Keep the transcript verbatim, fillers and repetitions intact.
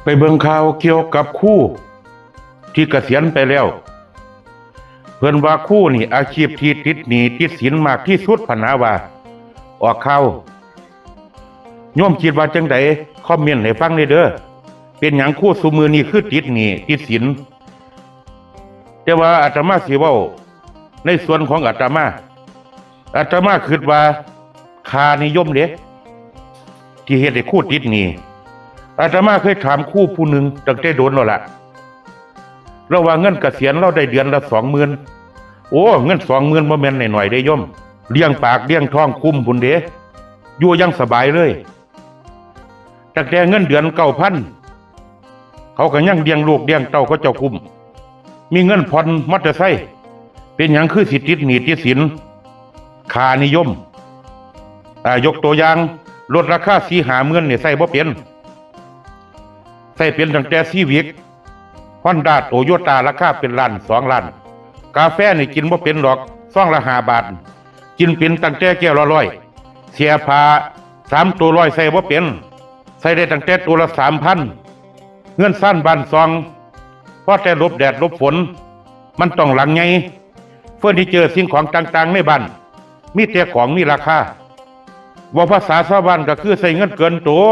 ไปเบิ่งข่าวเกี่ยวกับครูที่เกษียณไปแล้ว เพิ่นว่าครูนี่อาชีพที่ติดหนี้ติดสินมากที่สุดพะนะว่า ออกข่าว โยมคิดว่าจั่งใด คอมเมนต์ให้ฟังแหน่เด้อ เป็นหยังครูซุมื้อนี้คือติดหนี้ติดสิน แต่ว่าอาตมาสิเว้าในส่วนของอาตมา อาตมาคิดว่าค่านิยมเด้ ที่เฮ็ดให้ครูติดหนี้ อาตมาเคยถามครูผู้หนึ่งตั้งแต่โดนแล้วล่ะ ลาวว่าเงินเกษียณลาวได้เดือนละสองหมื่น โอ้ เงินสองหมื่นบ่แม่นน้อยๆเด้โยม เลี้ยงปากเลี้ยงท้องคุ้มพุ้นเด้ อยู่อย่างสบายเลย ตั้งแต่เงินเดือนเก้าพัน เขาก็ยังเลี้ยงลูกเลี้ยงเต้าเขาเจ้าคุ้ม มีเงินผ่อนมอเตอร์ไซค์ เป็นหยังคือสิติดหนี้ติดสิน ค่านิยม อ่า ยกตัวอย่าง รถราคาสี่ห้าหมื่นนี่ใช้บ่เป็น ใช้เป็นตั้งแต่ Civic Honda Toyota ราคาเป็นล้านสองล้าน กาแฟนี่กินบ่เป็นดอก ซองละห้าบาท กินเป็นตั้งแต่แก้วละร้อย เสื้อผ้าสามตัวร้อยใช้บ่เป็น ใช้ได้ตั้งแต่ตัวละสามพัน เฮือนซานบ้านซอง พอแต่หลบแดดหลบฝน มันต้องหลังใหญ่ เฟอร์นิเจอร์สิ่งของต่างๆในบ้าน มีแต่ของมีราคา เว้าภาษาชาวบ้านก็คือใช้เงินเกินตัว